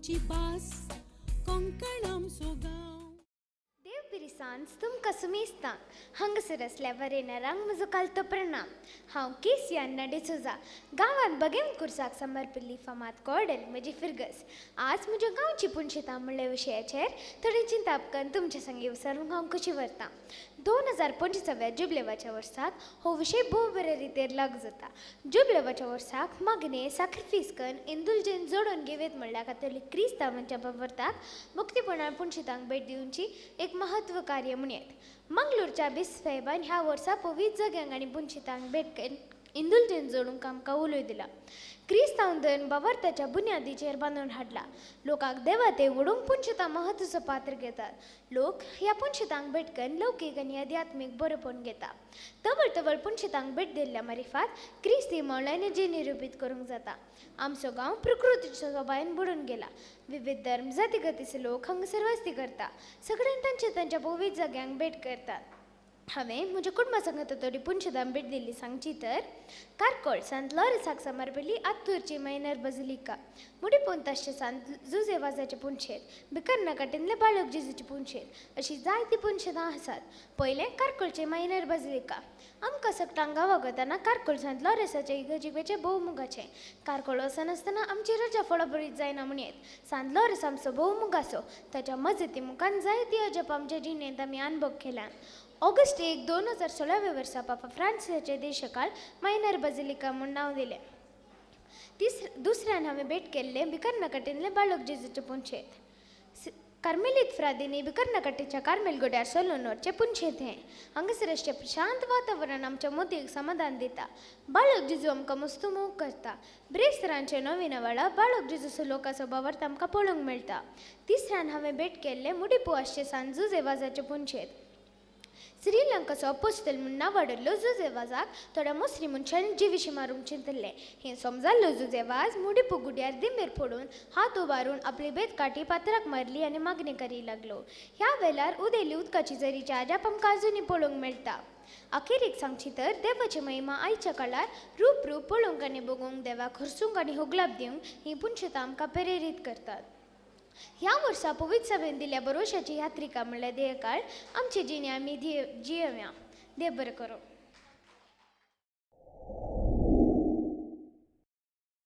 आमची भास, कोंकण आमचो गांव. देव पिरिसांज तुमकां सुमेस्तांक, हांगासर आसल्या वरेनरांक म्हजो कालतो प्रणाम. हांव केसी अन्ना डिसोजा. गांवांत बगेम कुर्साक समर्पिल्ली फामाद कॉर्डल म्हजी फिरगस. आज म्हज्या गांवची पुनशेतां म्हणल्या विशयाचेर थोडें चिंताप करून तुमच्या संगी विसरूंक हांव खुशी व्हरतां. 2025व्या जुबलेवाच्या वर्साक हो विशय भोव बरे रितीर लागू जाता. जुबलेवाच्या वर्साक मागणें साक्रिफीस करून इंदुलजेन जोडून घेवयत म्हणल्यार कातोलीक क्रिस्तांवांच्या भावार्थाक मुक्तीपणान पुनशेतांक भेट दिवची एक म्हत्व कार्य म्हणयेत. मंगलोरच्या बिस्साहेबान ह्या वर्सा पवित्र जाग्यांक आनी पुनशेतांक भेट करून इंदुलजेन जोडूंक आमकां उलोय दिला. क्रिस्तांव धर्म भावार्थाच्या बुन्यादीचेर बांदून हाडला. लोकांक देवाते ओडूंक पुनशेतां म्हत्वाचो पात्र घेतात. लोक ह्या पुनशेतांक भेट करून लौकीक आनी अध्यात्मीक बरोपण घेता. तवळ तवळ पुनशेतांक भेट दिल्ल्या मारिफात क्रिस्ती मोलांनी जी निरुपीत करूंक जाता. आमचो गांव प्रकृतीच्या सोबायन बुडून गेला. विविध धर्म जातीगतीचे लोक हांगासर वस्ती करता. सगळ्यान तांच्या तांच्या पवित्र जाग्यांक भेट करतात. हांवें म्हज्या कुटुंबा संगत थोडी पुनशेतां भेट दिल्ली सांगची तर कारकोळ सांत लॉरेन्साक समर्पिल्ली आत्तूरची मायनर बजलिका, मुडीपोंतासचे सांत जुजे वाजाचे पुनशेत, बिकर्नाकाटींतले बाळक जेजूचे पुनशेत अशी जायतीं पुनशेतां आसात. पयलें कारकोळचें मायनर बजलिका. आमकां सगटांक गांवाक वतना कारकोळ सांत लॉरेन्साचे इगर्जेचें भोव मोगाचें. कारकोळ वचनासतना आमची रजा फळाफळीत जायना म्हणयेत. सांत लॉरेन्स आमचो भोव मोगाचो. ताच्या मजती मुखान जायती अजाप आमच्या जिणेंत आमी अनुभव केल्यात. ऑगस्ट 1 2016व्या वर्सा पापा फ्रांसिसाच्या देशकाळ मायनर बजिलिका म्हूण नांव दिलें. दुसऱ्यान हांवें भेट केल्लें बिकर्नाकाटींतलें बाळक जेजूचें पुनशेत. कार्मेलीत फ्रादींनी बिकर्नाकाटीच्या कार्मेल गुड्यार सोलून व्हरचें पुनशेत हें. हांगासर अशें प्रशांत वातावरण आमच्या मोतीक समाधान दिता. बाळक जेजू आमकां मस्तू मोग करता. ब्रेस्तरांचे नवीन वेळार बाळक जेजूचो लोकाचो भावार्थ आमकां पळोवंक मेळटा. तिसऱ्यान हांवें भेट केल्लें मुडीपू आसचें सांत जुजे वाजाचें पुनशेत. श्रीलंकाचो अपोस्तेल म्हूण नांवाडिल्लो जुजे वाजाक थोड्या मुस्लीम मनशांनी जिविशी मारूंक चिंतिल्लें. हें समजाल्लो जुजे वाज मुडीपू गुड्यार दिंबेर पडून हात उबारून आपली बेतकाठी पात्राक मारली आनी मागणी करी लागलो. ह्या वेळार उदेल्ली उदकाची जरीच्या अजाप आमकां अजुनूय पळोवंक मेळटा. अखेरीक सांगची तर देवाची महिमा आयच्या काळार रूप रूप पळोवंक आनी बगूंक, देवाक हरसूंक आनी होगलाप दिवंक हीं पुनशेतां आमकां प्रेरीत करतात. ह्या वर्सा पवित्र सभेन दिल्या भरोशाची यात्रिका म्हणल्यार देयकाळ आमचे जिणे आमी जियेवया. देव बरें करूं.